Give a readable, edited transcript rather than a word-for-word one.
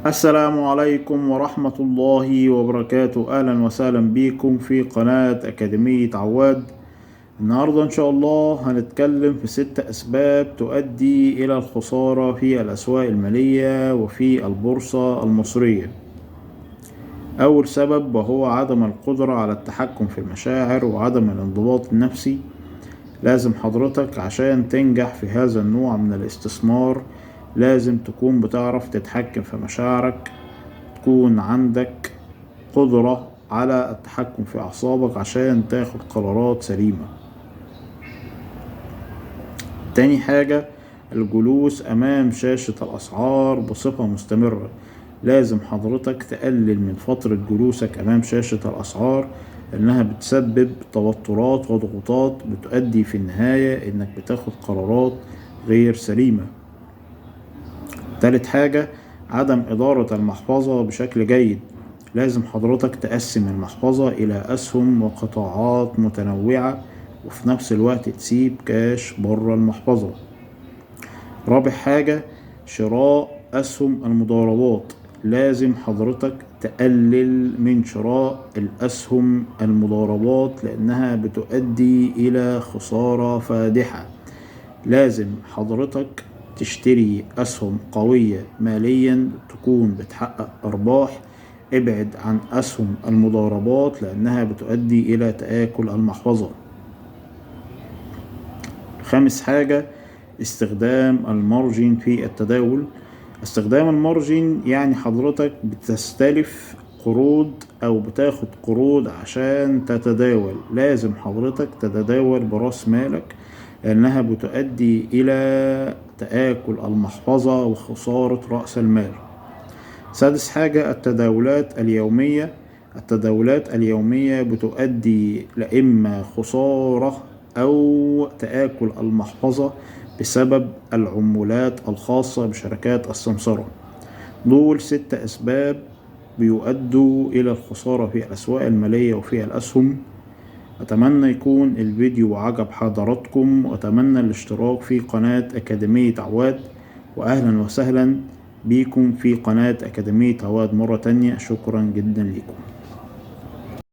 السلام عليكم ورحمة الله وبركاته. أهلا وسهلا بكم في قناة أكاديمية عواد. النهاردة إن شاء الله هنتكلم في 6 أسباب تؤدي إلى الخسارة في الأسواق المالية وفي البورصة المصرية. أول سبب وهو عدم القدرة على التحكم في المشاعر وعدم الانضباط النفسي. لازم حضرتك عشان تنجح في هذا النوع من الاستثمار لازم تكون بتعرف تتحكم في مشاعرك، تكون عندك قدرة على التحكم في أعصابك عشان تاخد قرارات سليمة. تاني حاجة، الجلوس أمام شاشة الأسعار بصفة مستمرة. لازم حضرتك تقلل من فترة جلوسك أمام شاشة الأسعار لأنها بتسبب توترات وضغوطات بتؤدي في النهاية إنك بتاخد قرارات غير سليمة. تالت حاجة، عدم إدارة المحفظة بشكل جيد. لازم حضرتك تقسم المحفظة إلى أسهم وقطاعات متنوعة وفي نفس الوقت تسيب كاش بره المحفظة. رابع حاجة، شراء أسهم المضاربات. لازم حضرتك تقلل من شراء الأسهم المضاربات لأنها بتؤدي إلى خسارة فادحة. لازم حضرتك تشتري أسهم قوية ماليا تكون بتحقق أرباح. ابعد عن أسهم المضاربات لأنها بتؤدي إلى تآكل المحفظة. خامس حاجة، استخدام ال margin في التداول. استخدام ال margin يعني حضرتك بتستلف قروض أو بتاخد قروض عشان تتداول. لازم حضرتك تتداول براس مالك لأنها بتؤدي إلى تآكل المحفظة وخسارة رأس المال. سادس حاجة، التداولات اليومية. التداولات اليومية بتؤدي لإما خسارة أو تآكل المحفظة بسبب العمولات الخاصة بشركات السمسرة. دول 6 أسباب بيؤدوا إلى الخسارة في الأسواق المالية وفي الأسهم. أتمنى يكون الفيديو عجب حضراتكم، وأتمنى الاشتراك في قناة أكاديمية عواد، وأهلا وسهلا بيكم في قناة أكاديمية عواد مرة تانية. شكرا جدا لكم.